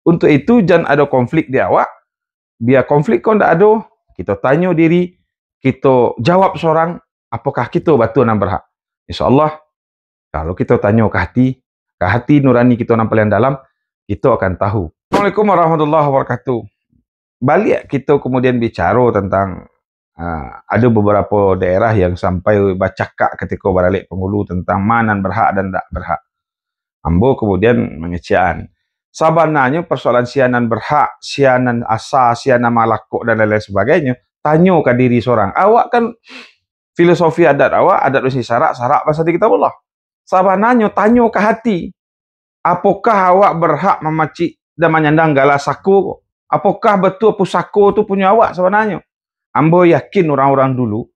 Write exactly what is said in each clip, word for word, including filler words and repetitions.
Untuk itu, jan ado konflik di awak. Bia konflik ko ndak ado, kito tanyo diri, kito jawab sorang, apokah kito batua nan berhak. Insya Allah, kalau kito tanyo ka hati, ka hati nurani kito nan paling dalam, kito akan tahu. Assalamualaikum warahmatullahi wabarakatuh. Baliak kito kemudian bicaro tentang, ah, ada beberapa daerah yang sampai bacakak ketika baralek pangulu tentang ma nan berhak dan ndak berhak. Ambo kemudian mangecekan. Sabananyo persoalan sia nan berhak, sia nan asa, sia nan malakok dan lain-lain sebagainyo, tanyo ka diri sorang. Awak kan filosofi adat awak, adat bisi syarak, syarak basandi kitabullah. Sabananyo tanyo ka hati, apokah awak berhak mamacik dan manyandang gala sako ko? Apokah batua pusako tu punyo awak sabananyo? Ambo yakin urang-urang dulu,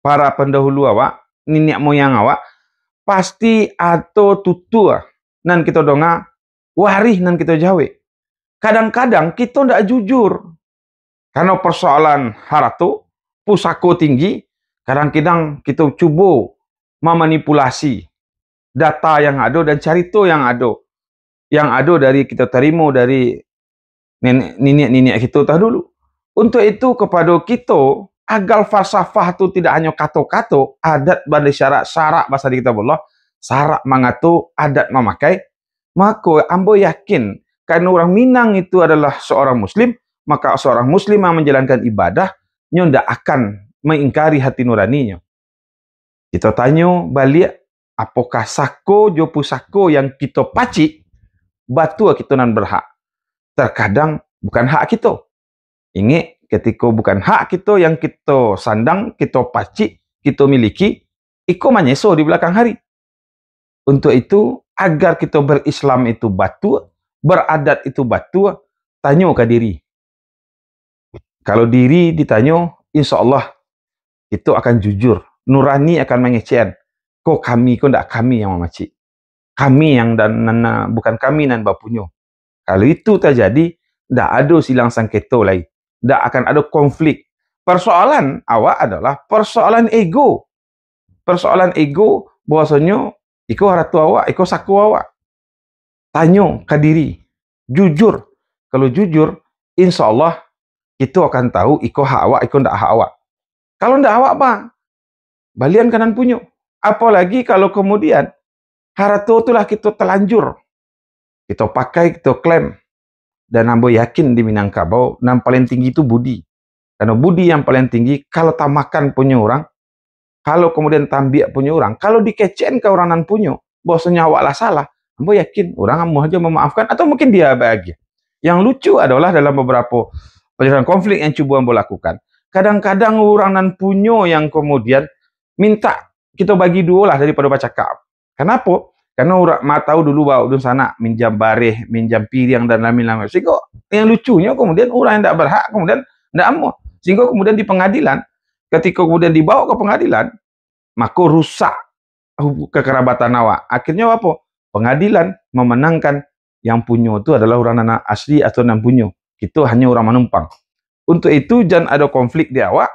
para pendahulu awak, niniak moyang awak, pasti ado tutua nan kito donga, warih nan kito jawek. Kadang-kadang kito ndak jujur. Karena persoalan harato, pusako tinggi, kadang-kadang kito cubo mamanipulasi data yang ado dan carito yang ado, yang ado dari kito tarimo dari nenek, niniak-niniak kito tah dulu. Untuk itu, kepada kito, agar falsafah tu tidak hanya kato-kato, adat bandi syarak, syarak basandi kitabullah, syarak mangato, adat mamakai, mako ambo yakin, karena urang Minang itu adalah seorang muslim, maka seorang muslim yang menjalankan ibadah, nyo ndak akan mengingkari hati nuraninyo. Kito tanyo baliak, apokah sako jo pusako yang kito pacik, batua kito nan berhak? Terkadang bukan hak kito. Ingek, ketiko bukan hak kito yang kito sandang, kito pacik, kito miliki, iko manyeso di balakang hari. Untuk itu, agar kito berislam itu batua, beradat itu batua, tanyo ka diri. Kalau diri ditanyo, insya Allah, kito akan jujur. Nurani akan mangecekan. Ko kami, ko ndak kami yang mamacik. Kami yang dan, nan, nan, bukan kami nan bapunyo. Kalau itu tajadi, ndak ado silang sangketo lai. Ndak akan ado konflik. Persoalan awak adalah persoalan ego. Persoalan ego, bahwasonyo, iko harato awak, iko sako awak. Tanyo ka diri. Jujur. Kalau jujur, insya Allah, kito akan tahu iko hak awak, iko ndak hak awak. Kalau ndak awak, bang, balian ka nan punyo. Apalagi kalau kemudian, harato tu lah kito telanjur. Kito pakai, kito klaim. Dan ambo yakin di Minangkabau, nan paling tinggi tu budi. Karena budi yang paling tinggi, kalau tamakan punyo urang, kalau kemudian tambiak punyo urang, kalau dikecekan ka urang nan punyo, bahwasonyo awak lah salah, ambo yakin urang amuah aja mamaafkan, atau mungkin dia bahagia. Yang lucu adalah dalam beberapa penyelesaian konflik yang cubo ambo lakukan, kadang-kadang urang nan punyo yang kemudian minta kito bagi duo lah daripada bacakak. Kanapo? Karena urang ma tahu dulu bahwa dunsanak minjam bareh, minjam piriang dan lain-lain. Sehingga yang lucunyo kemudian urang yang ndak berhak kemudian ndak amuah. Sehingga kemudian di pengadilan, ketika kemudian dibawa ke pengadilan, mako rusak hub-, kekerabatan awak. Akhirnya apa? Pengadilan memenangkan yang punyo tu adalah urang nan asli atau nan punyo. Kito hanya urang manumpang. Untuk itu, jan ado konflik di awak.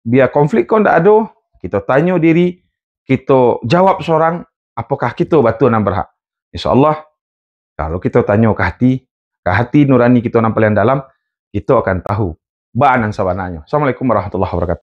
Bia konflik ko ndak ado, kito tanyo diri, kito jawab sorang, apokah kito batua nan berhak. Insya Allah, kalau kito tanyo ka hati, ka hati nurani kito nan paling dalam, kito akan tahu baa nan sabananyo. Assalamualaikum warahmatullahi wabarakatuh.